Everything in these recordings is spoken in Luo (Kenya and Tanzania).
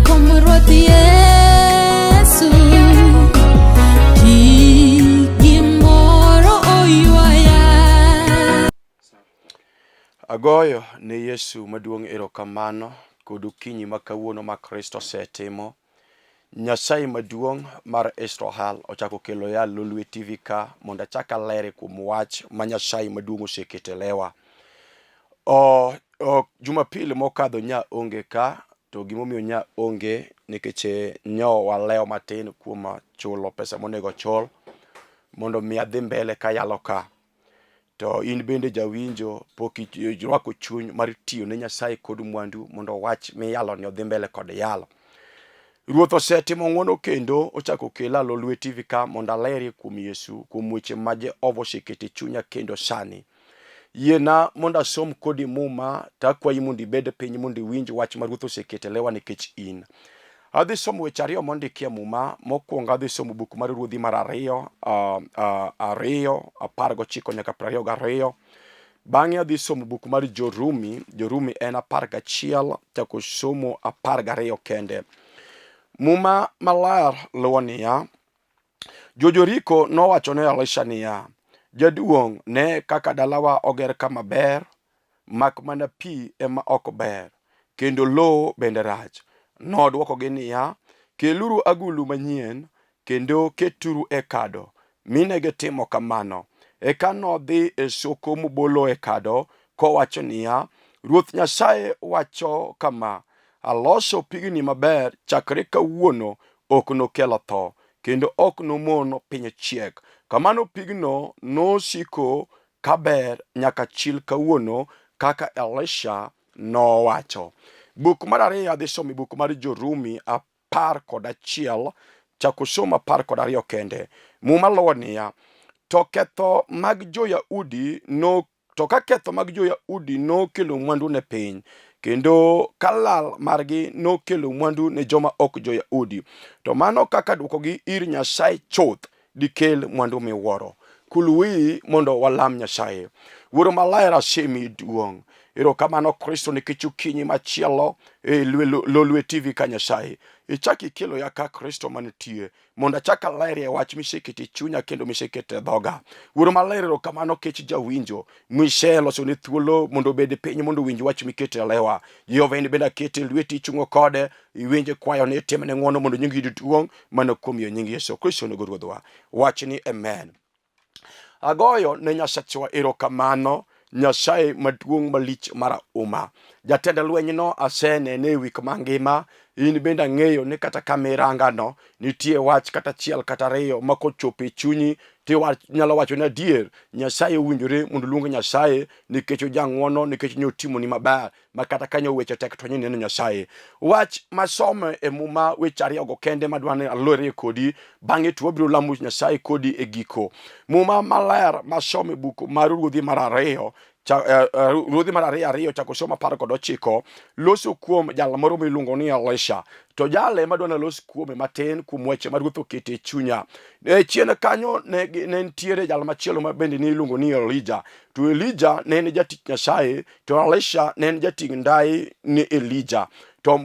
Kom Ruoth Yesu, kik gimoro oywaya. Agoyo ne Yesu maduong' erokamano kod okinyi ma kawuono ma Kristo osetimo. Nyasaye maduong' mar Israel ochako kelo ya Lolwe TV ka mondo achak alere kuom wach ma Nyasaye maduong' oseketo e lewa. O, o, Jumapil mokadho nya onge ka to gimomiyo nya onge nikech eh, nyo walewo matin kuom ah, chulo pesa monego chul mondo mi adhi mbele kayalo ka. To in bende jawinjo pok irwako chuny mar tiyo ne Nyasaye kod mwandu mondo wach miyaloni odhi mbele kod yalo. Ruoth osetimo ng'wono kendo ochako okela Lolwe TV ka mondo alerie kuom Yesu, kuom weche ma Jehova oseketo e chunya kendo sani. Yiena mondo asom kodi Muma to akwayi mondo ibed piny mondo iwinj wach ma Ruoth oseketo e lewa nikech in. Adhi somo weche ariyo mondiki e Muma. Mokwongo adhi somo buk mar Ruodhi mar ariyo, 2 19 nyaka 22. Bang'e adhi somo buk mar Jorumi. Jorumi en 11 chako somo 12 kende. Muma maler luwo niya, Jo-Jeriko nowacho ne Elisha niya, Jaduong', ne kaka dalawa oger kama ber, mak mana pi ema ok ber, kendo lowo bende rach. Nodwokogi niya, Keluru agulu manyien kendo keturu e kado. Mi ne gitimo kamano. Eka nodhi e soko mobolo e kado kowacho niya, Ruoth Nyasaye wacho kama, 'Aloso pigni maber chakre kawuono ok nokel tho, kendo ok nomon piny chiek. Kamano pigno nosiko kaber nyaka chil kawuono kaka Elisha nowacho. Buk mar ariyo adhi somo e buk mar Jorumi 11 chako somo 12 kende. Muma luwo niya, to ketho mag jo-Yahudi no To ka ketho mag jo-Yahudi nokelo mwandu ne piny, kendo ka lal margi nokelo mwandu ne joma ok jo-Yahudi, to mano kaka dwokogi ir Nyasaye chuth dikel mwandu miwuoro. Kul wiyi mondo walam Nyasaye. Wuoro maler asemiyi duong'. Erokamano Kristo nikech okinyi machielo e Lolwe TV ka Nyasaye. Ichak ikelo ya ka Kristo manitie. mondo achak alerie wach miseketo e chunya kendo miseketo e dhoga. Wuoro maler, erokamano kech jawinjo miseloso ne thuolo mondo obed piny mondo owinj wach miketo e lewa. Jehova in bende akete e lweti ichungo kode, iwinje kwayo ni itimne ng'wono mondo nyingi yud duong' mana kuom yo nying Yesu Kristo onego Ruodhwa. Wachni amen. Agoyo ne Nyasachwa erokamano, Nyasaye maduong' malich marahuma. Jatend lwenyno asenene e wik mangima, in bende ang'eyo ni kata kama irangano nitie wach kata achiel kata ariyo ma kochopo e chunyi tinyalo wacho ni adier Nyasaye owinjore mondo oluong Nyasaye nikech ojang'wono, nikech nyotimoni maber. ma kata kanyo weche tek to neno Nyasaye. Wach masomo e Muma weche ariyogo kende madwa ni alurie kodi, bang'e to wabiro lamo Nyasaye kodi e giko. Muma maler masomo e buk mar Ruodhi mar ariyo Ruodhi mar ariyo ariyo chako somo 19 loso kuom jal moro miluongo ni Elisha. To jal ema dwa nalos kuome matin kuom weche ma Ruoth oketo e chunya. E chien kanyo ne, ne nitiere jal machielo ma bende ne iluongo ni Elija. To Elija ne en jatich Nyasaye To Elisha ne en jating' ndayi ni Elija. To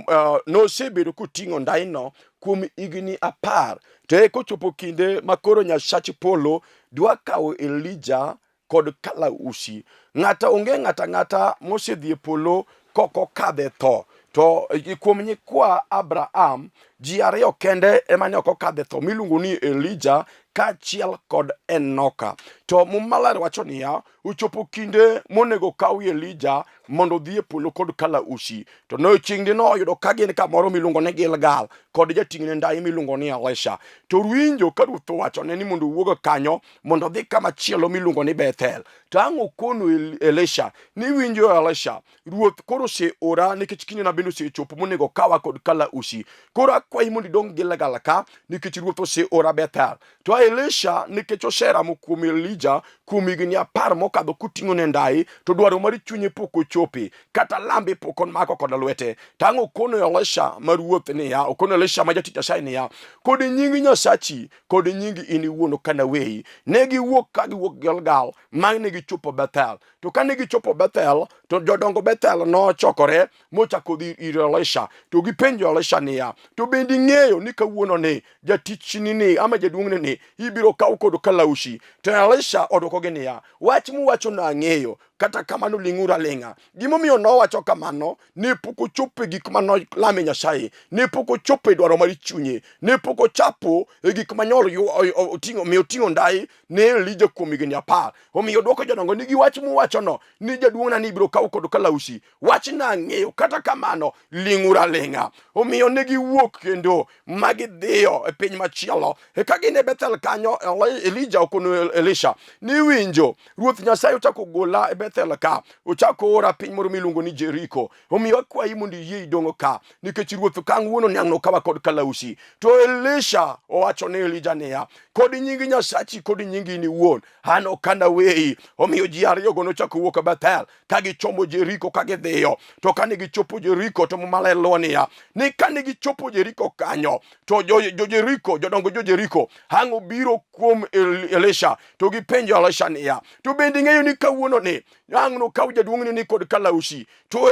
nosebedo koting'o ndayino kuom higni 10. To eka ochopo kinde ma koro Nyasach polo dwa kawo Elija kod kalausi. Ng'ata onge ng'ata ang'ata mosedhi e polo kok okadhe tho. To kuom nyikwa Abraham, ji ariyo kende ema ne ok okadhe tho miluongo ni Elija kaachiel kod Enoka. To Muma Maler wacho niya, Ochopo kinde monego kawie Elija mondo odhi e polo kod kalausi. To ne chieng'ni noyudo ka gin kamoro miluongo ni Gilgal kod jating'ne ndayi miluongo ni Elisha. To winjo ka ruoth owachone ni mondo owuog kanyo mondo odhi kama chielo miluongo ni Bethel. To ang' okono Elisha ni winjo Elisha, ruoth koro oseora nikech kindena bende osechopo monego kawa kod kalausi. Koro akwayi mondo idong' Gilgal ka nikech ruoth oseora Bethel. To Elisha nikech oseramo kuom Elija Kuom higni 10 mokadho koting'o ne ndai to dwaro mar chunye pok ochopi, kata lambe pok omako kod lwete. Tang' okono Elisha ma ruoth niya, okono Elisha ma jatich Nyasaye niya, kod nying Nyasachi kod nyingi in iwuon ok anaweyi. Ne giwuok ka giwuok Gilgal ma ne gichopo Bethel. To kane gichopo Bethel, to jodongo Bethel nochokore mochako dhi ir Elisha. To gipenjo Elisha niya, to bende ing'eyo ni kawuono ni jatichni ni ama jaduong'ni ni ibiro kaw kod kalausi? To Elisha odwokogi niya, wach muwachono ang'eyo, kata kamano ling'uru aling'a. Gimomiyo nowacho kamano, ne pok ochopo e gik ma nolame Nyasaye, ne pok ochopo e dwaro mar chunye, ne pok ochapo e gik ma nyol omiyo oting'o ndai ne Elija kuom higni 10. Omiyo dwoko jodongo ni gi wach muwachono ni jaduong'na ni ibiro kaw kod kalausi, wachna ang'eyo, kata kamano ling'uru aling'a. Omiyo ne giwuok kendo ma gidhiyo e piny machielo. Eka gin e Bethel kanyo, Elija okono Elisha ni winjo, Ruoth Nyasaye ochako gola e Bethel ka, ochako ora piny moro miluongo ni Jeriko. Omiyo akwayi mondo iyie idong' ka, nikech ruoth ka ng'uono niang' nokawa kod kalausi. To Elisha owacho ne Elija niya, kod nying Nyasachi kod nyingi in iwuon, an ok anaweyi. Omiyo ji ariyogo nochako wuok Bethel ka gichomo Jeriko ka gidhiyo. To kane gichopo Jeriko to Muma ler luwo niya, ni kane gichopo Jeriko kanyo, to jo Jeriko, jodongo jo Jeriko ang' obiro kuom Elisha to gipenjo Elisha niya, to bende ing'eyo ni kawuono ni ang' nokaw jaduong'ni ni kod kalausi? To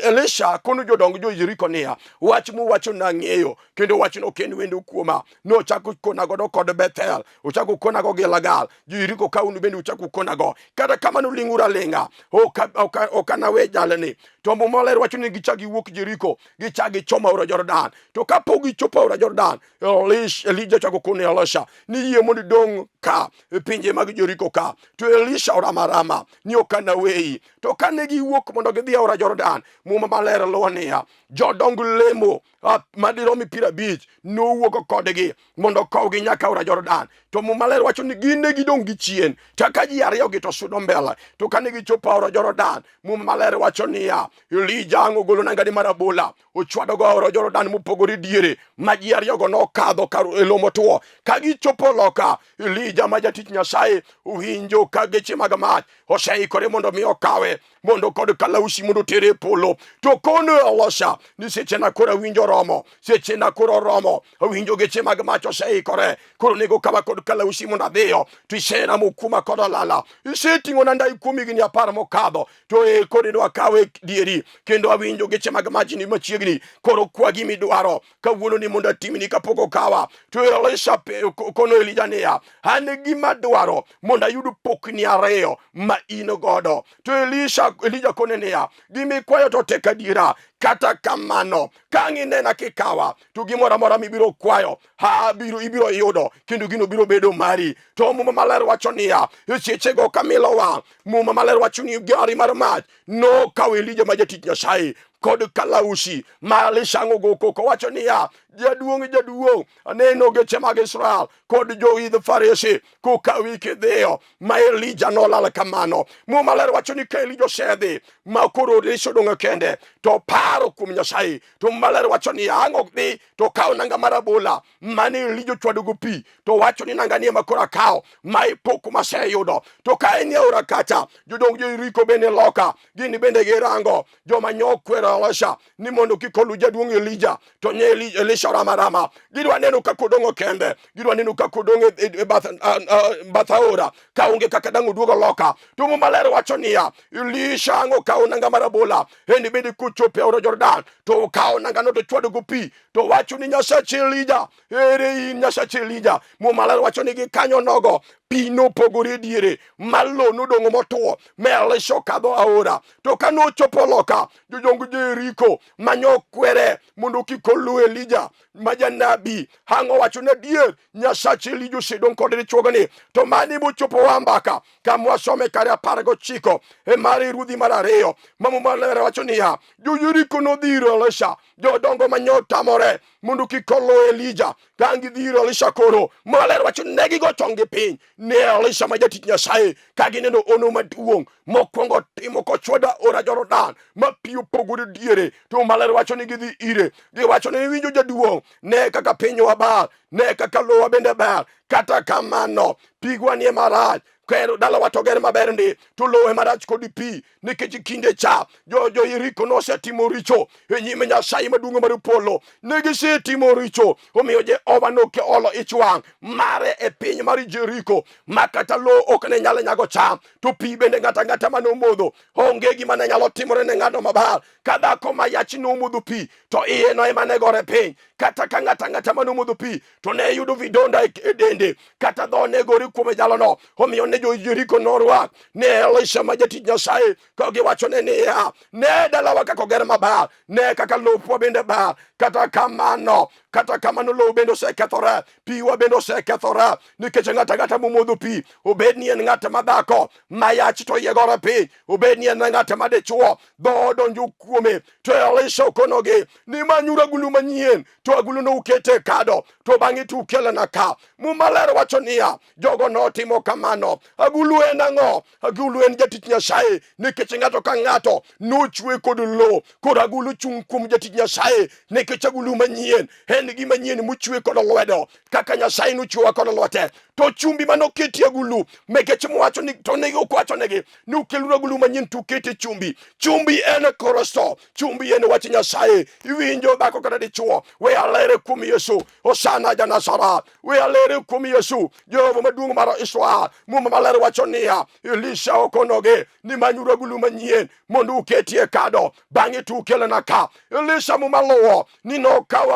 Elisha kono jodong jo Jeriko niya, wach muwacho nang'eyo, kendo wachno ok en wendo kuoma. Nochako kona godo kod Bethel, ochako konago Gilgal, jo Jeriko ka un bende uchako konago. Kata kamano ling'uru aling'a, ok anawe jalni. To Muma Maler wacho ni gichak giwuok Jeriko, gichak gichomo aora Jordan. To kapok gichopo aora Jordan, Elija ochako kone Elisha ni yie mondo idong' ka e pinje mag Jeriko ka. To Elisha oramo arama ni ok anaweyi. To kane giwuok mondo gidhi aora Jordan, Muma Maler luwo niya, jodong lemo madirom 50 nowuok kodgi mondo okowgi nyaka aora Jordan. To Muma Maler wacho ni gin ne gidong' gi chien. To ka ji ariyogi to sudo mbele. To kane gichopo aora Jordan, Muma Maler wacho niya, Elija ang' ogolo nangane mar abola, ochwadogo aora Jordan mopogore diere, ma ji ariyogo nokadho kar e lowo motwo. Ka gichopo loka, Elija ma jatich Nyasaye owinjo ka geche mag mach oseikore mondo mi okawe mondo kod kalausi mondo otere e polo. To kono Elisha ni sechena koro awinjo romo, sechena koro romo, awinjo geche mag mach oseikore, koro onego kawa kod kalausi mondo adhiyo. To iseramo kuma kod olala, iseting'ona ndai kuom higni 10 mokadho, to e koro idwa kawe dieri, kendo awinjo geche mag mach ni machiegni, koro kwa gima idwaro kawuono ni mondo atimni kapok okawa. To Elisha kono Elija niya, an gima dwaro mondo ayud pokni ariyo ma in godo. To Elija kone niya, gima ikwayo to tek adiera, kata kamano ka ang' inena kikawa to gimoro amora mibiro kwayo ha ibiro yudo, kendo gino biro bedo mari. To Muma Maler wacho niya, e sechego ka milo wang', Muma Maler wacho ni gari mar mach nokawo Elija ma jatich Nyasaye kod kalausi ma Elisha ogo koko wacho niya, jaduong' jaduong', aneno geche mag Israel kod joidh farese kokawi kidhiyo. Ma Elija nolal kamano. Muma Maler wacho ni ka Elija osedhi ma koro Elisha odong' kende, to paro kuom Nyasaye. To Muma Maler wacho ni ang' ok dhi to kawo nanga mar abola mane Elija ochwadogo pi, to wacho ni nanga ni ema koro akawo, ma e pok maseyudo. To ka en e aora kacha, jodong Jeriko bende loka, gin bende girango joma nyokwero Elisha ni mondo kik oluw jaduong' Elija, to nye Elisha orama rama. Gidwa neno kaka odong' kende, gidwa neno kaka odong' e bath aora ka onge kaka dang' oduogo loka. To Muma Maler wacho niya, Elisha ang' okawo nanga mar abola, en bende kochopo e aora Jordan to okawo nangano to chwadogo pi, to wacho ni Nyasach Elija, ere in Nyasach Elija? Muma Maler wacho ni gikanyo nogo pi nopogore diere ma lo nodong' motwo ma Elisha okadho aora. To ka nochopo loka, jodong Jeriko manyo kwere mondo kik oluw Elija ma janabi ang' owacho ni adier Nyasach Elija osedong' kod dichuogni. To mani mochopo wa mbaka kama wasome kare 19 e mar Ruodhi mar 2 ma Muma Maler wacho niya, jo-Jeriko nodhi ir Elisha, jodongo manyo tamore mondo kik oluw Elija. Ka gidhi ir Elisha koro, Muma Maler wacho ne gigo chonggi piny ne Elisha ma jatich Nyasaye ka gineno ono maduong' mokwongo timo kochwado aora Jordan ma pi opogore diere. To Muma Maler wacho ni gidhi ire, giwacho ni iwinjo jaduong', ne kaka pinywa ber, ne kaka lowa bende ber, kata kamano pigwa nie marach. Kendo dalawa to ger maber ndi, to lowo ema rach kod pi, nikech kinde cha jo jo Yeriko nosetimo richo e nyim Nyasaye maduong' mar polo. Ne gisetimo richo, omiyo Jehova nokeolo ich wang' mare e piny mar Jeriko, ma kata lowo ok ne nyal nyago cham, to pi bende ng'ato ang'ata mane omodho onge gima ne nyalo timore ne ng'ano mabar. Ka dhako ma yach nomodho pi, to iye no ema ne gore piny. Kata ka ng'ato ang'ata mane omodho pi, to ne yudo vidonda e e dende, kata dho ne gore kuome jalono. Omiyo ne jo-Jeriko norwak ne Elisha ma jatich Nyasaye ka giwachone niya, ne dalawa kaka oger maber, ne kaka lopwa bende ber. Kata kamano lowo bende osekethore, piwa bende osekethore, nikech ng'ato ang'ata momodho pi, obed ni en ng'at ma dhako ma yach to iye gore piny, obed ni en ng'at ma dichuo, dho odonjo kuome. To Elisha okonogi ni manyuru agulu manyien, to aguluno ukete e kado, to bang'e to ukelona ka. Muma ler wacho niya, jogo notimo kamano. Agulu en ang'o? Agulu en jatich Nyasaye, nikech ng'ato ka ng'ato nochwe kod lowo. Koro agulu chung' kuom jatich Nyasaye, nikech agulu manyien en gima nyien mochwe kod lwedo, kaka Nyasaye nochwewa kod lwete. To chumbi manoketi agulu, nikech mwacho ni to ne ok wachonegi ni ukeluru agulu manyien to ukete chumbi. Chumbi en Kristo, chumbi en wach Nyasaye. Iwinjo dhako kata dichuo, we alere kuom Yesu, Hosana ja Nazareth, we alere kuom Yesu, Jehova maduong' mar Israel. Muma maler wacho niya, Elisha okonogi ni manyuru agulu manyien mondo uketie kado, bang'e to ukelona ka. Elisha muma luwo ni nokawo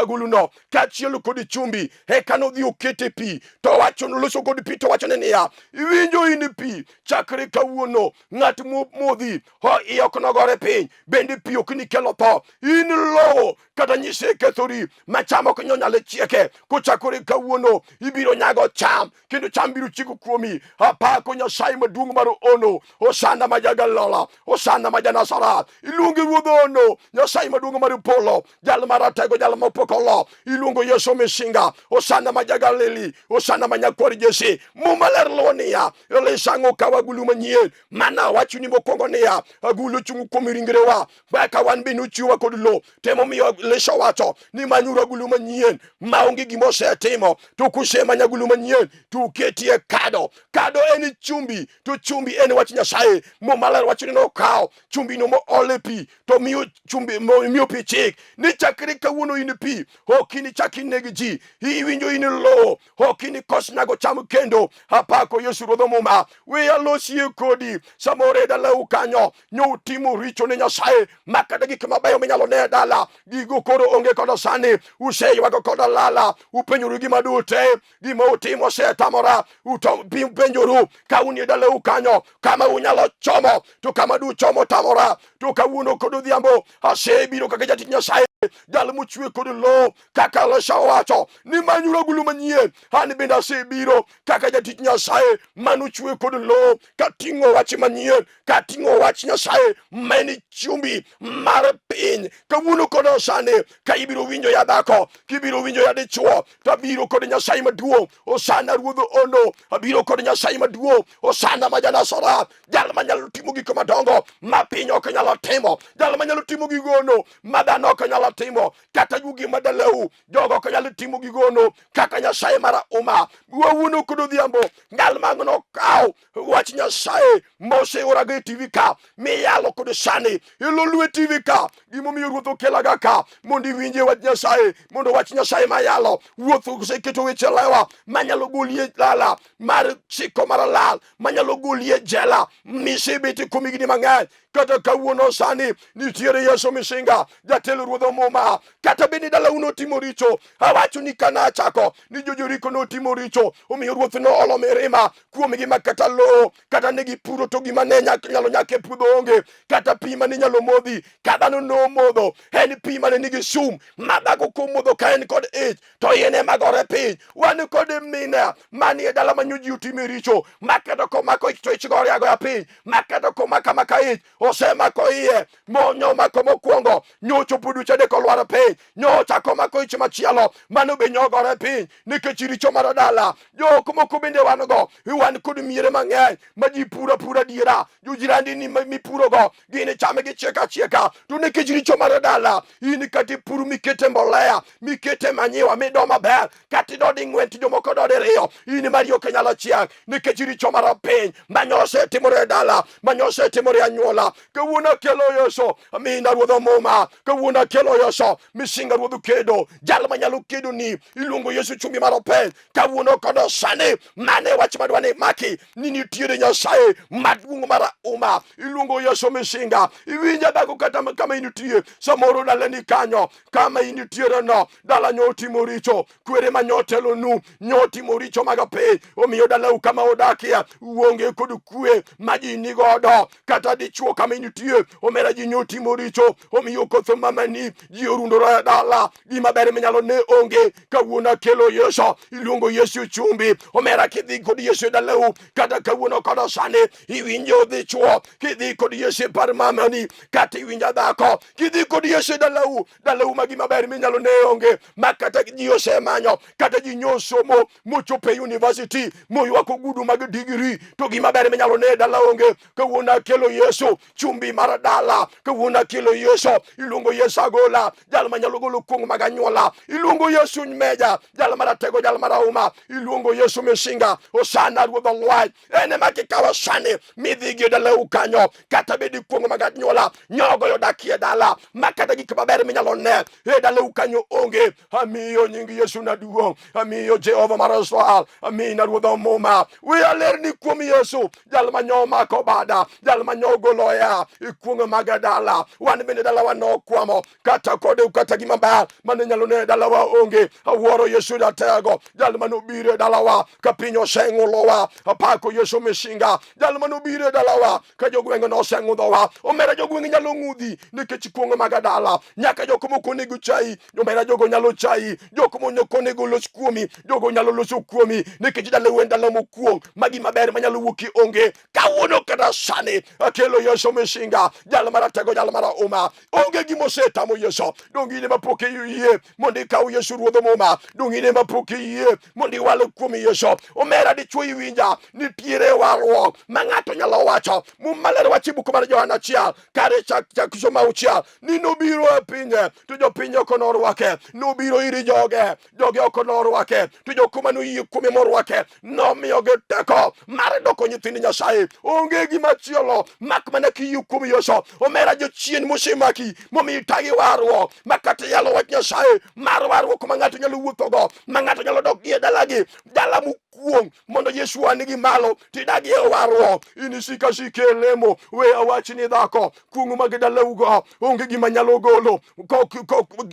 aguluno kaachiel kod chumbi, eka nodhi okete pi, to wacho noloso kod pi, to wachone niya, iwinjo in pi, chakre kawuono ng'at modhi ho iye ok nogore piny, bende pi ok nikelo tho. In lowo kata nyise kethori ma cham ok nyonyal chieke, kochakore kawuono ibiro nyago cham, kendo cham biro chieko kuomi. Apako Nyasaye maduong' mar ono, Hosana ma Jagalola, Hosana ma Janazareth. Iluongi Ruodh ono, Nyasaye maduong' mar polo, jal maratego, jal mapok olo. Iluongo Yesu Misinga, Hosana ma Jagalili, Hosana ma nyakwar Jesse. Muma ler luwo niya, Elisha nokawo agulu manyien, mana awachoni mokwongo niya, agulu chung' kuom ringrewa, eka wan be nochiwa kod lowo. Temomiyo Elisha wacho ni manyuru agulu manyien maonge gima osetimo, to kusemanyo agulu manyien to uketie kado. Kado en chumbi, to chumbi en wach Nyasaye. Muma ler wacho ni nokawo chumbi no mool e pi, to miyo chumbi miyo pi chik ni chakre kawuono in pi ok inichak ineg ji. Iwinjo in lowo, ok inikos nyago cham kendo. Apako Yesu Ruodh Muma. We alosie kodi samoro e dalau kanyo nyo utimo richo ne Nyasaye ma kata gik mabeyo minyalo ne e dala gigo koro onge koda sani, useywago koda lala, upenjoru gima dute, gima utimo osetamora, upenjoru ka un e dalau kanyo kama unyalo chomo, to kama duchomo tamora. To kawuono kod odhiambo asebiro kaka jatich Nyasaye, jal mochwe kod lowo, kaka Elisha owacho ni manyuru agulu manyien. An bende asebiro kaka jatich Nyasaye manochwe kod lowo, kating'o wach manyien, kating'o wach Nyasaye ma en chumbi mar piny. Kawuono kod sani, ka ibiro winjo ya dhako, kibiro winjo ya dichuo, to abiro kod Nyasaye maduong', Hosana Ruodh ono. Abiro kod Nyasaye maduong', Hosana ma Janazareth, jal manyalo timo gik madongo ma piny ok nyalo timo, jal manyalo timo gigono ma dhano ok nyalo timo, kata yugi madalau jogo ok nyalo timo gigono kaka Nyasaye mar uma. Wawuono kod odhiambo, jal mang'no kaw wach Nyasaye moseorago e TV ka miyalo kod sani ilolwe TV ka. Gimomiyo Ruoth okelaga ka mondo iwinje wach Nyasaye, mondo wach Nyasaye mayalo wuoth oseketo weche lewa manyalo golie lala mar chiko mar lal, manyalo golie jela misebete kuom higni mang'eny. Kata kawuono sani nitiere Yesu Misinga, jatelo Ruodh Muma. Kata bed ni dalau notimo richo, awacho ni kana achako ni jo-Jeriko notimo richo, omiyo Ruoth noolo mirima kuomgi ma kata lowo kata ne gipuro to gima ne nyalo nyak e puodho onge, kata pi mane inyalo modhi ka dhano nomodho en pi mane nigi sum ma dhako komodho ka en kod ich to in ema gore piny. Wan kod mine manie dala ma nyo ji otime richo, ma kata komako ich to ich gore agoya piny, ma kata komaka maka ich. Osemako iye monyomako mokwongo, nyochopo dweche adek olwar piny, nyochako mako ich machielo, mano be nyogore piny nikech richo mar dala. Jok moko bende wan go, wan kod miere mang'eny ma ji puro apura diera, jojirandi ni mipurogo gin chame gichiek achieka, to nikech richo mar dala, in kata ipuro mikete mbolea, mikete manyiwa, mido maber, kata ido ding'wen to jomoko do diriyo, in mari ok inyalo chiek nikech richo mar piny manyosetimore e dala, manyosetimore e anyuola. Kawuono akelo Yesu, amina ruodh omuma, kawuono akelo Yesu, misinga ruodh kedo, jal manyalo kedo ni iluongo Yesu chumbi mar piny. Kawuono kodo sani, mane wach madwa ni maki ni nitiere Nyasaye maduong' mar uma, iluongo Yesu misinga. Iwinja dhako kata kama intie, samoro dalani kanyo, kama intiere no, dala nyo otimo richo, kwere ma nyotelonu nyotimo richo mag piny, omiyo dalau kama udakie uonge kod kwe ma ji nigodo. Kata dichuo kama intie, omera ji nyotimo richo, omiyo koth mamani ji orundore e dala, gima ber minyalo ne onge. Kawuono akelo Yesu, iluongo Yesu chumbi, omera kidhi kod Yesu e dalau, kata kawuono koda sani iwinjo dichuo kidhi kod Yesu e par mamani, kata iwinjo dhako kidhi kod Yesu e dalau, dalau ma gima ber minyalo ne onge, ma kata ji osemanyo, kata ji nyosomo mochopo e university moywako gudu mag digri, to gima ber minyalo ne e dala onge. Kawuono akelo Yesu chumbi mar dala, kawuono akelo Yesu, iluongo Yesu agola, jal manyalo golo kuong' mag anyuola, iluongo Yesu meja, jal maratego, jal marahuma, iluongo Yesu misinga, Hosana ruodh olweny. En ema kikawo sani midhi gi e dalau kanyo, kata bed kuong' mag anyuola nyogoyo dakie dala, ma kata gik maber minyalo ne e dalau kanyo onge. Amiyo nying Yesu na duong', amiyo Jehova mar Israel, amina ruodh omuma. Wiya ler ni kuom Yesu, jal ma nyomako bada, jal ma nyogoloya e kuong' mag dala. Wan bende dalawa nokwamo, kata kode kata gima ber mane nyalo ne dalawa onge. Awuoro Yesu jatego, jal manobiro e dalawa ka piny oseng'ulowa. Apako Yesu misinga, jal manobiro e dalawa ka jogweng' noseng'udhowa. Omera jogweng' nyalo ng'udhi nikech kuong' mag dala. Nyaka jok moko onego chayi, omera jogo nyalo chayi, jok moko onego los kuomi, jogo nyalo loso kuomi nikech dalau en dala mokuong' ma gima ber manyalo wuoki onge. Kawuono kata sani akelo Yesu misinga, jal maratego, jal marahuma. Onge gima osetamo Yesu. Donge in ema pok iyie mondo ikaw Yesu ruodh muma? Donge in ema pok iyie mondo iwal kuom Yesu? Omera dichwo iwinja, nitiere warruok ma ng'ato nyalo wacho. Muma maler wacho e buk mar Johana achiel kare chak chak somo auchiel ni nobiro e pinye to jopiny ok norwake, nobiro ir joge, joge ok norwake, to jok mane oyie kuome morwake nomiyogi teko mar doko nyithind Nyasaye. Onge gima chielo mak mana kiyie kuom Yesu. Omera jochien mosemaki momiyo itagi warruok, ma kata yalo wach Nyasaye mar warruok ma ng'ato nyalo wuothogo, ma ng'ato nyalo dok gi e dalagi, dala mokuong' mondo Yesu anigi malo tidagi e warruok. In isik asika e lemo, we awach ni dhako, kuong' mag dalaugo onge gima nyalo golo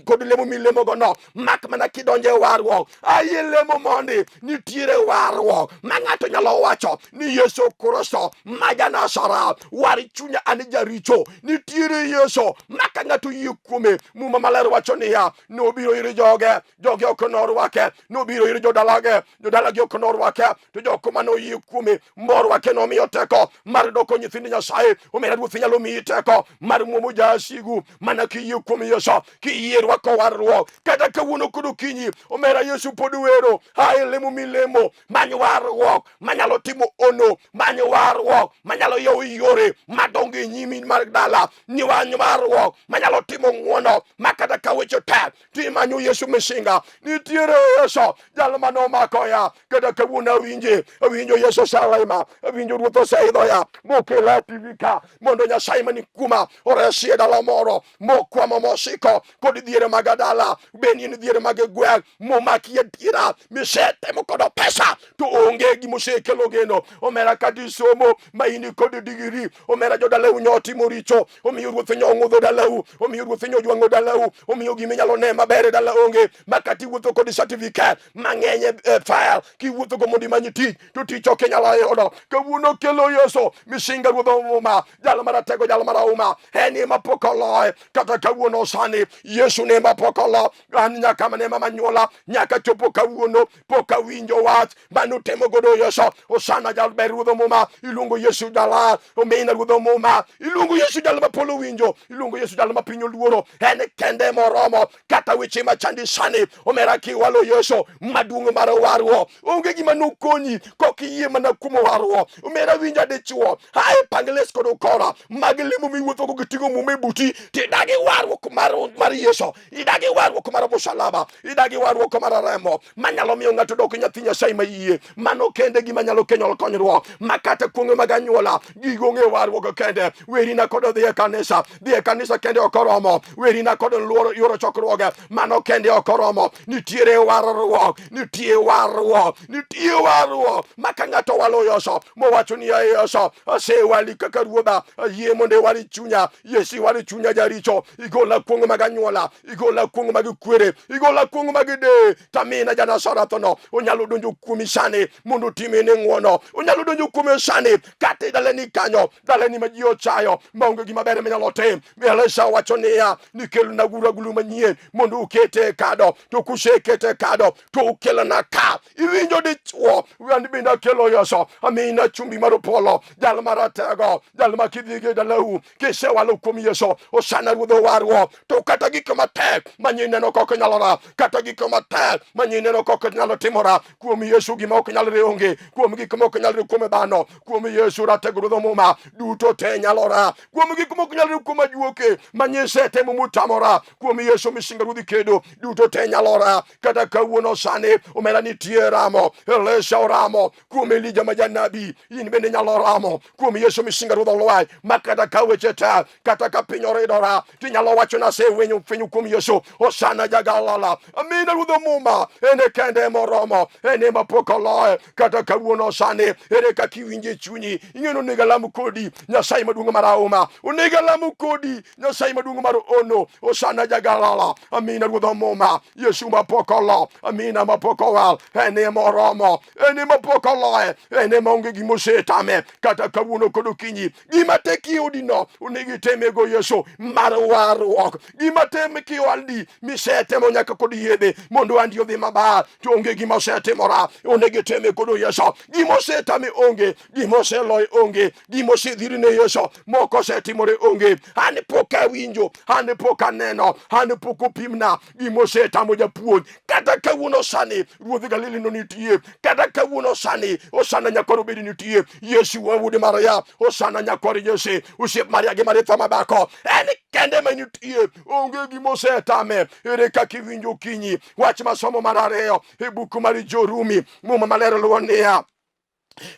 kod lemo milemogono, mak mana kidonjo e warruok. Ayie lemo mondi, nitiere warruok ma ng'ato nyalo wacho ni Yesu Kristo ma ja-Nazareth, war chunya an jaricho. Nitiere Yesu ma ka ng'ato oyie kuome, Muma Maler wacho niya, nobiro ir joge, joge ok norwake, nobiro ir jodalage, jodalagi ok norwake, to jok mane oyie kuome morwake nomiyo teko mar doko nyithind Nyasaye. Omera Ruoth nyalo miyi teko mar muomo jasigu mana kiyie kuom Yesu, kiyie rwako warruok kata kawuono kod okinyi. Omera Yesu pod wero hae lemo milemo, many warruok manyalo timo ono, many warruok manyalo yawo yore madongo e nyimi mar dala, ni many warruok manyalo timo ng'wono ma kata ka weche tek timanyo Yesu misinga. Nitiere Yesu jal mane omako ya, kata kawuono awinje, awinjo Yesu oselima, awinjo Ruoth oseidho ya mokela e TV ka mondo Nyasaye mani kuoma oresi e dala moro mokwamo mosiko kod dhiere mag dala, bed ni en dhiere mag gweng' momaki adiera misetemo kodo pesa to onge gimosekelo geno. Omera kata isomo ma in kod digiri, omera jodalau nyo otimo richo, omiyo ruoth nyo ong'udho dalau, omiyo ruoth nyo ojwang'o dalau, omiyo gima inyalo ne maber e dala onge, ma kata iwuotho kod certificate mang'eny e file kiwuotho Miwuothogo mondo imany tich to tich ok inyal yudo. Kawuono kelo Yesu misinga ruodh muma, jal maratego, jal marahuma, en ema pok oloye. Kata kawuono sani Yesu ne ema pok olo. An nyaka mane mama nyuola nyaka chopo kawuono pok awinjo wach manutemo godo Yesu. Osana jal ber ruodh muma, iluongo Yesu jala omina ruodh muma, iluongo Yesu jal ma polo winjo, iluongo Yesu jal ma piny oluoro, en kende moromo. Kata weche machandi sani omera kiwalo Yesu maduong' mar warruok, onge gima nokonyi kok iyie mana kuom warruok. Omera winja dichuo, hae pang les kod ukora mag lemo miwuothogo giting'o muma e buti, tidagi warruok mar Yesu, idagi warruok mar musalaba, idagi warruok mar remo manyalo miyo ng'ato dok nyathi Nyasaye mayie. Mano kende gima nyalo kelo konyruok, ma kata kuong'e mag anyuola gigo onge warruok kende. Werina kod dhi e kanisa, dhi e kanisa kende ok oromo. Werina kod luoro yoro chokruoge, mano kende ok oromo. Nitiere warruok, nitie warruok, nitie warruok ma ka ng'ato walo Yesu mowacho ni yaye Yesu, asewali kaka ruodha, ayie mondo iwali chunya. Yesu iwali chunya jaricho, igola kuong' mag anyuola, igola kuong' mag kwere, igola kuong' mag deye. Tamina janasarathno onyalo donjo kuomi sani mondo otimini ng'wono, onyalo donjo kuomi sani kata e dalani kanyo, dalani ma ji ochayo maonge gima ber minyalo tim. Elisha wacho niya, nikelna agulu manyien mondo ukete e kado, to kusekete e kado to ukelna ka. Iwinjo dichuo, an bende akelo Yesu, amina chumbi mar polo, jal maratego, jal ma kidhi e dalau kisewalo kuom Yesu, osana ruodh warruok. To kata gik matek manyineno kok nyalora, kata gik matek manyineno kok nyalo timora, kuom Yesu gima ok nyalre onge, kuom gik ma ok nyalre kuom dhano, kuom Yesu ratego ruodh muma duto te nyalora, kuom gik ma ok nyalre kuom ajuoke manyise temo mutamora, kuom Yesu misinga ruodhi kedo duto te nyalora. Kata kawuono sani omera nitie ramo, Elisha oramo kuom Elija ma janabi, in bende nyalo ramo kuom Yesu misinga ruodh olweny, ma kata ka weche tek, kata ka piny oridora, tinyalo wacho ni asefwenyo fwenyo kuom Yesu. Osana jagalala, amina ruodh muma, en e kende moromo, en ema pok oloye. Kata kawuono sani, ere kaka iwinjo e chunyi? Ing'eyo onego alam kodi Nyasaye maduong' marahuma, onego alam kodi Nyasaye maduong' mar ono. Osana jagalala, amina ruodh muma, Yesu mapok olo, amina mapok owal, en ema oromo, en ema pok oloye, en ema onge gima osetame. Kata kawuono kod okinyi, gima tek e odino onego itemego Yesu mar warruok. Gima tem kiwaldi misetemo nyaka kod yedhe mondo andi odhi maber, to onge gima osetimora, onego iteme kod Yesu. Gima osetame onge, gima oseloye onge, gima osedhiri ne Yesu moko osetimore onge. An pok awinjo, an pok aneno, an pok opimna gima osetamo japuonj. Kata kawuono sani ruodh Galili no nitie, kata kawuono sani Osana nyakwar Obedi nitie, Yesu wa wuod Maria, Osana nyakwar Jose, osiep Maria gi Maritha mabako, en kende ma nitie, onge gima osetame. Ere kaka iwinjo okinyi? Wach masomo mar ariyo e buk mar Jorumi, Muma Maler luwo niya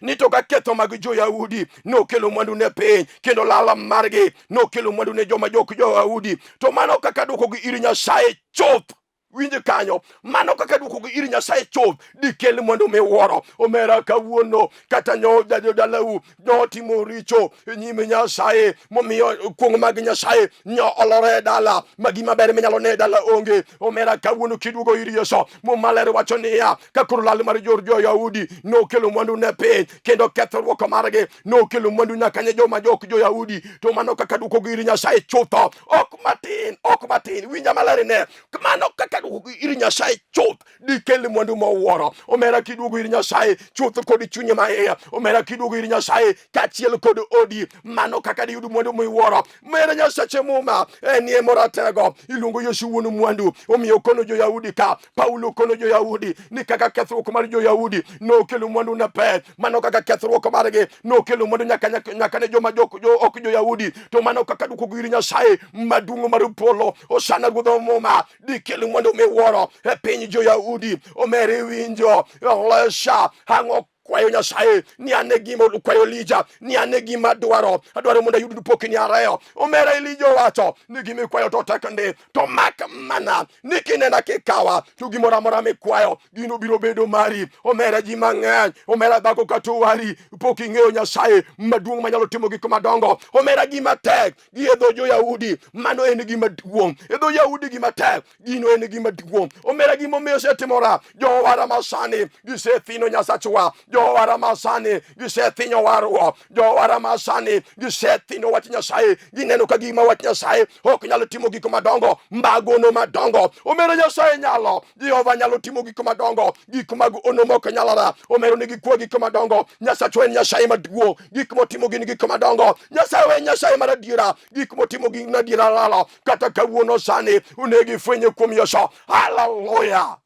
ni to ka ketho mag jo-Yahudi nokelo mwandu ne piny, kendo lala margi nokelo mwandu ne joma jok jo-Yahudi, to mano kaka dwokogi ir Nyasaye chuth. Winj kanyo, mano kaka dwokogi ir Nyasaye chuth dikel mwandu miwuoro. Omera kawuono kata nyo jodalau notimo richo e nyim Nyasaye, momiyo kuong' mag Nyasaye nyo olore e dala, ma gima ber minyalo ne e dala onge. Omera kawuono kiduogo ir Yesu, Muma Maler wacho niya, ka koro lal mar jor jo-Yahudi nokelo mwandu ne piny, kendo kethruok margi nokelo mwandu nyaka ne joma jok jo-Yahudi, to mano kaka duokogi ir Nyasaye chutho, ok matin, ok matin. Winja maler ne, mano kaka duokogi ir Nyasaye chuth dikel mwandu mowuoro. Omera kiduogo ir Nyasaye chuth kod chunyi maiye, omera kiduogo ir Nyasaye kaachiel kod odi, mano kaka diyud mwandu miwuoro. Mera Nyasache Muma enie moratego, iluongo Yesu wuon mwandu. Omiyo kono jo-Yahudi ka Paulo kono jo-Yahudi ni kaka kethruok mar jo-Yahudi nokelo mwandu ne piny, mano kaka kethruok margi nokelo mwandu nyaka, nyaka, nyaka ne joma jok, jo, ok jo-Yahudi, to mano kaka duokogi ir Nyasaye maduong' mar polo. Osana ruodh Muma dikel mwandu miwuoro e piny jo-Yahudi. Omera iwinjo Elisha ang'o? Kwayo Nyasaye ni ane gima kwayo Elija ni ane gima adwaro, adwaro mondo ayud pokni ariyo. Omera Elija owacho ni gima ikwayo to tek ndi, to mak mana ni kinena kikawa to gimoro amora mikwayo gino biro bedo mari. Omera ji mang'eny, omera dhako kata owari pok ing'eyo Nyasaye maduong' manyalo timo gik madongo. Omera gima tek gi e dho jo-Yahudi, mano en gima duong'. E dho Yahudi gima tek gino en gima duong'. Omera gima omiyo osetimora, jowara masani gisethino Nyasachwa, jowara masani gisethinyo warruok, jowara masani gisethino wach Nyasaye, gineno ka gima wach Nyasaye ok nyal timo gik madongo, magono madongo. Omera Nyasaye nyalo, Jehova nyalo timo gik madongo, gik mag ono mok nyalore. Omero ni gikwa gik madongo. Nyasachwa en Nyasaye maduong', gik motimo gin gik madongo. Nyasaye en Nyasaye mar adiera, gik motimo gin adiera lalo. Kata kawuono sani onego ifwenye kuom Yesu. Haleluya!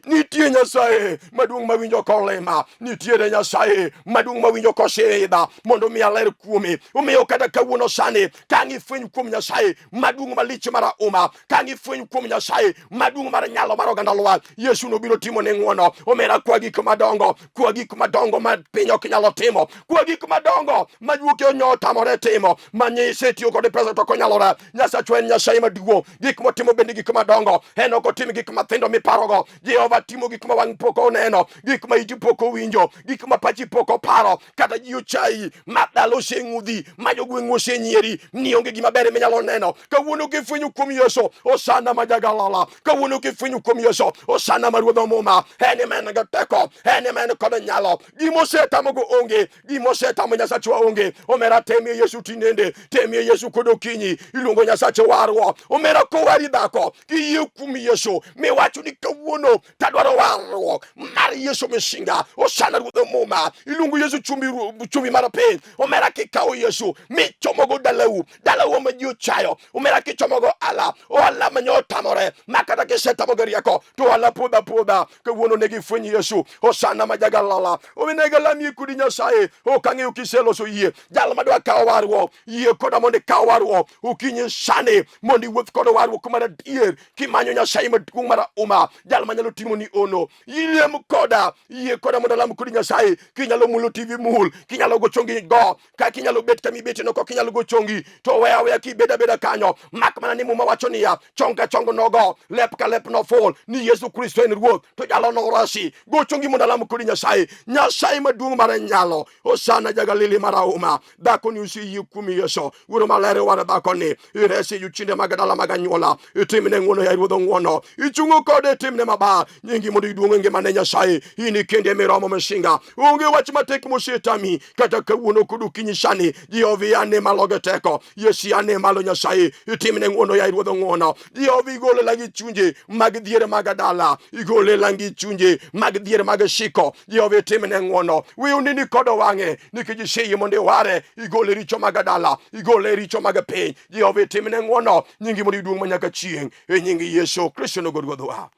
Nitie Nyasaye maduong' mawinjo kolema, nitiere Nyasaye maduong' mawinjo kosidha mondo mi aler kuome. Omiyo kata kawuono sani ka ang' ifweny kuom Nyasaye maduong' malich mar auma, ka ang' ifweny kuom Nyasaye maduong' mar nyalo mar oganda lwar, Yesu nobiro timo ne ng'wono. Omera kwa gik madongo, kwa gik madongo ma piny ok nyalo timo, kwa gik madongo ma juoke onyo otamore timo, ma nyise tiyo kod pesa to ok onyalore. Nyasachwa en Nyasaye maduong', gik motimo bende gik madongo. En ok otim gik mathindo miparogo. Jehova timo gik ma wang' pok oneno, gik ma iti pok owinjo, gik ma pachi pok oparo. Kata ji ochayi, ma dala oseng'udhi, ma jogweng'u osenyieri, ni onge gima ber minyalo neno. Kawuono kifwenyo kuom Yesu, Osana ma Jagalala. Kawuono kifwenyo kuom Yesu, Osana ma Ruodh Omuma. En ema en gi teko, en ema en kod nyalo. Gima osetamogo onge, gima osetamo Nyasachwa onge. Omera temie Yesu tinende, temie Yesu kod okinyi, iluongo Nyasache warruok. Omera kowari dhako, kiyie kuom Yesu, miwacho ni kawuono tadwaro warruok mar Yesu Misinga, Osana Ruodh Omuma. Iluongo Yesu chumbi, chumbi mar piny. Omera kikawo Yesu, michomogo dalau, dalau ma ji ochayo. Omera kichomogo ala, ohala ma nyo otamore, ma kata kisetamo gi rieko, to ohala podha podha. Kawuono ne gifwenyo Yesu, Osana ma Jagalala. Onego alamie kodi Nyasaye, ok ang'eyo kiseloso yie. Jal madwa kawo warruok, yie koda mondo ikaw warruok. Okinyi sani mondo iwuoth kod warruok mar adier, kimanyo Nyasaye maduong' mar auma, jal manyalo timo ni ono. Yiem koda, yie koda mondo alam kodi Nyasaye. Kinyalo mulo TV mul, kinyalo go chongi go, ka kinyalo bet kama ibeteno kok inyalo go chongi, to weya aweya kibed abeda kanyo. Mak mana ni Muma wacho niya, chong ka chong nogo, lep ka lep noful ni Yesu Kristo en Ruoth, to jalo norasi. Go chongi mondo alam kodi Nyasaye. Nyasaye maduong' mar nyalo, Hosana Jagalili mar auma. Dhakoni oseyie kuom Yesu. Wuoro maler war dhakoni, iresi jochiende mag dala mag anyuola, itimne ng'wono ya Ruodh ng'wono, ichungo kode itimne maber, nyingi mondo iduong' e ngimane Nyasaye, in kende miromo misinga. Onge wach matek mosetami, kata kawuono kod okinyi sani, Jehova yane malo gi teko, Yesu yane malo Nyasaye, itimne ng'wono ya Ruodh ng'wono. Jehova igole langi chunje mag dhier mag dala, igole langi chunje mag dhier mag shiko, Jehova itimne ng'wono. We unini kod wang'e, nikech iseyie mondo iware, igole richo mag dala, igole richo mag piny. Jehova itimne ng'wono, nyingi mondo iduong' manyaka chieng', e nying Yesu Kristo nogo Ruodhwa.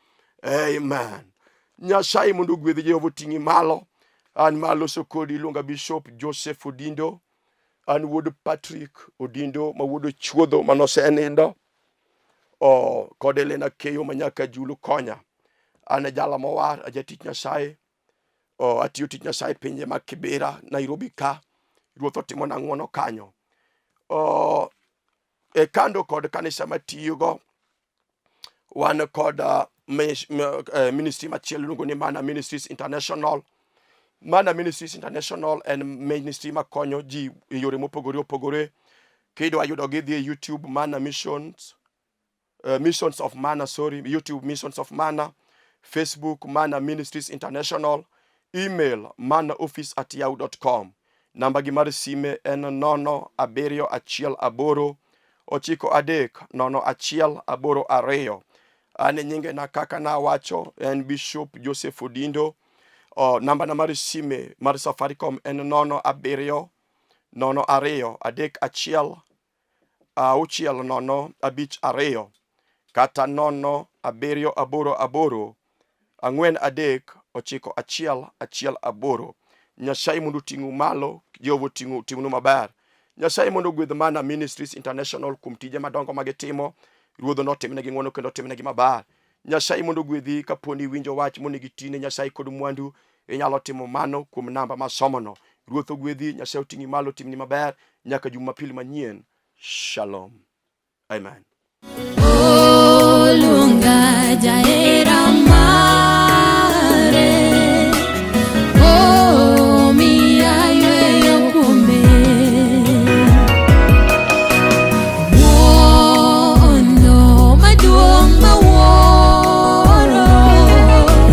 Amen. Nyasaye mondo ogwedhi, Jehova oting'i malo. An maloso kodi iluonga Bishop Joseph Odindo. An wuod Patrick Odindo ma wuod Ochuodho manosenindo. O kod Elena Keyo ma nyaka Julu konya. An e jala mowar, ajatich Nyasaye. O atiyo tich Nyasaye pinje mag Kibera, Nairobi ka. Ruoth otimona ng'wono kanyo. O e kando kod kanisa matiyogo wan kod ministry machielo iluongo ni Mana Ministries International. Mana Ministries International en ministry makonyo ji e yore mopogore opogore. Kidwa yudogi dhi e YouTube Mana Missions, Missions of Mana, sorry, YouTube Missions of Mana, Facebook Mana Ministries International, email manaoffice@yahoo.com. Namba gi mar sime en 0 7 1 8 9 3 0 1 8 2. An nyingena kaka nawacho en Bishop Joseph Odindo. O, namba na mar sime mar Safaricom en 0 7 0 2 3 1 6 0 5 2 kata 0 7 8 8 4 3 9 1 1 8. Nyasaye mondo oting'u malo, Jehova oting'u otimnu maber. Nyasaye mondo ogwedh Mana Ministries International kuom tije madongo ma gitimo. Ruodh notimnegi ng'wono kendo otimnegi maber. Nyasaye mondo ogwedhi kapo ni iwinjo wach monego itine Nyasaye kod mwandu. Inyalo timo mano kuom namba masomono. Ruoth ogwedhi, Nyasaye oting'i malo, otimni maber nyaka Jumapil manyien. Shalom. Amen. Oluonga jahera mare.